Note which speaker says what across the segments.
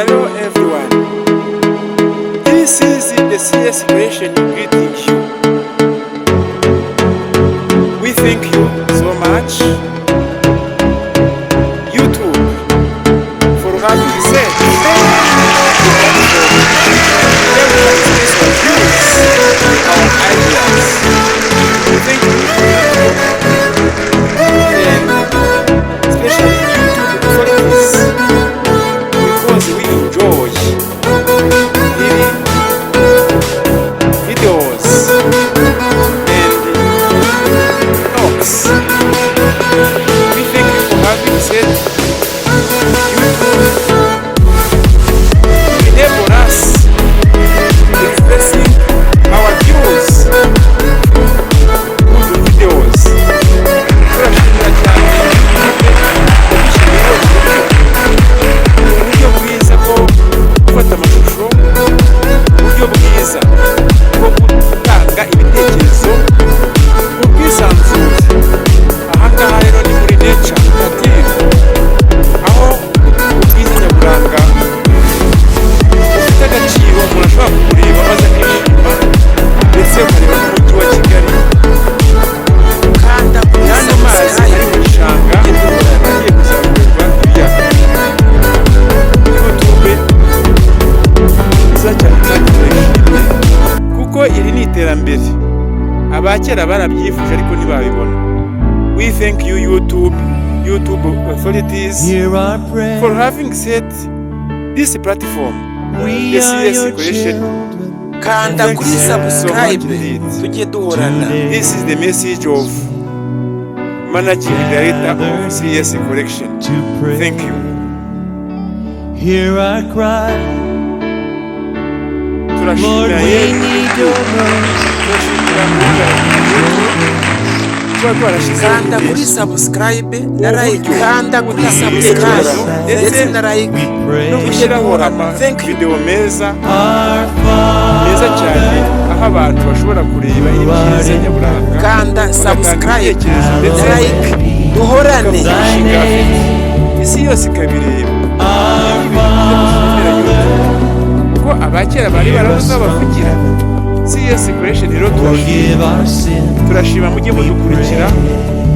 Speaker 1: Hello everyone. This is the CS Creation greeting you. We thank you so much, YouTube, for having said the platform where we can express our views, our ideas. We thank you, YouTube, and especially YouTube authorities, because we enjoy hearing videos and talks. We thank you for having said YouTube enable us expressing our views through the videos. Turashimira cyane yadushyiriyeho uburyo bwiza bwo gufata amashusho, uburyo bwiza bwo gutanga ibitekerezo mu bwisanzure. Ahangaha rero ni muri nature, nature, aho ubwiza nyaburanga bufite agaciro, umuntu ashobora kubureba maze akishima, ndetse ukareba n'umujyi wa Kigali
Speaker 2: Kanda kuri
Speaker 1: n'ano mazi ari
Speaker 2: subscribe
Speaker 1: mu gishanga
Speaker 2: tujye duhorana.
Speaker 1: Agiye kuzamurwa ibiyaga. YouTube nziza cyane kandi turayishimye kuko iri ni iterambere. Abakera barabyifuje ariko ntibabibona. We thank you, YouTube, YouTube authorities,
Speaker 3: Hear our prayer.
Speaker 1: for having set this platform,
Speaker 3: We
Speaker 1: the
Speaker 3: are
Speaker 1: CS
Speaker 3: your
Speaker 1: Creation.
Speaker 3: children.
Speaker 2: Kanda
Speaker 1: Thank
Speaker 2: kuri
Speaker 1: you so much
Speaker 2: subscribe
Speaker 1: indeed.
Speaker 2: tujye duhorana.
Speaker 1: This is the message of Managing Director of CS Collection.
Speaker 3: To pray.
Speaker 1: Thank you.
Speaker 3: Hear our cry. Lord,
Speaker 1: Turashimira
Speaker 3: we
Speaker 1: yewe
Speaker 3: need your mercy.
Speaker 1: Turashimira uhagarariye kuba twarashyizeho
Speaker 2: Kanda kuri subscribe na like, kanda kuri
Speaker 1: gutanga
Speaker 2: subscribe
Speaker 1: ibitekerezo
Speaker 2: ndetse na like
Speaker 3: We pray.
Speaker 1: no gushyiraho
Speaker 2: Thank you.
Speaker 1: amavidewo meza
Speaker 3: Our
Speaker 1: meza cyane,
Speaker 3: Father,
Speaker 1: aho abantu bashobora kureba ibyiza nyaburanga,
Speaker 2: Kanda
Speaker 1: bagatanga
Speaker 2: subscribe
Speaker 1: ibitekerezo ndetse
Speaker 2: na like, duhorane.
Speaker 1: bakavuga imishinga bafite, isi yose ikabireba.
Speaker 3: our
Speaker 1: Ibintu byiza dushimira YouTube, kuko abakera bari barabuze aho bavugira. CS Creation rero turashima.
Speaker 3: Forgive our sins.
Speaker 1: Turashima, mujye mudukurikira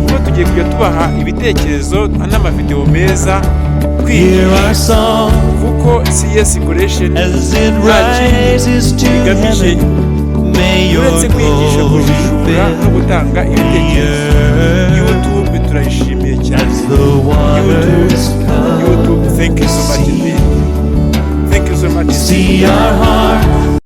Speaker 1: kuko tugiye kujya tubaha ibitekerezo n'amavidewo meza
Speaker 3: Hear
Speaker 1: twigisha,
Speaker 3: our song
Speaker 1: kuko CS Creation
Speaker 3: as it
Speaker 1: nta kindi
Speaker 3: rises to
Speaker 1: igamije
Speaker 3: heaven. May your
Speaker 1: uretse kwigisha,
Speaker 3: glory
Speaker 1: kujijura no
Speaker 3: fill
Speaker 1: gutanga
Speaker 3: the
Speaker 1: ibitekerezo.
Speaker 3: earth
Speaker 1: YouTube turayishimiye cyane.
Speaker 3: as the waters
Speaker 1: YouTube,
Speaker 3: cover
Speaker 1: YouTube, thank you so much
Speaker 3: the sea.
Speaker 1: indeed. Thank you so much indeed.
Speaker 3: See our hearts.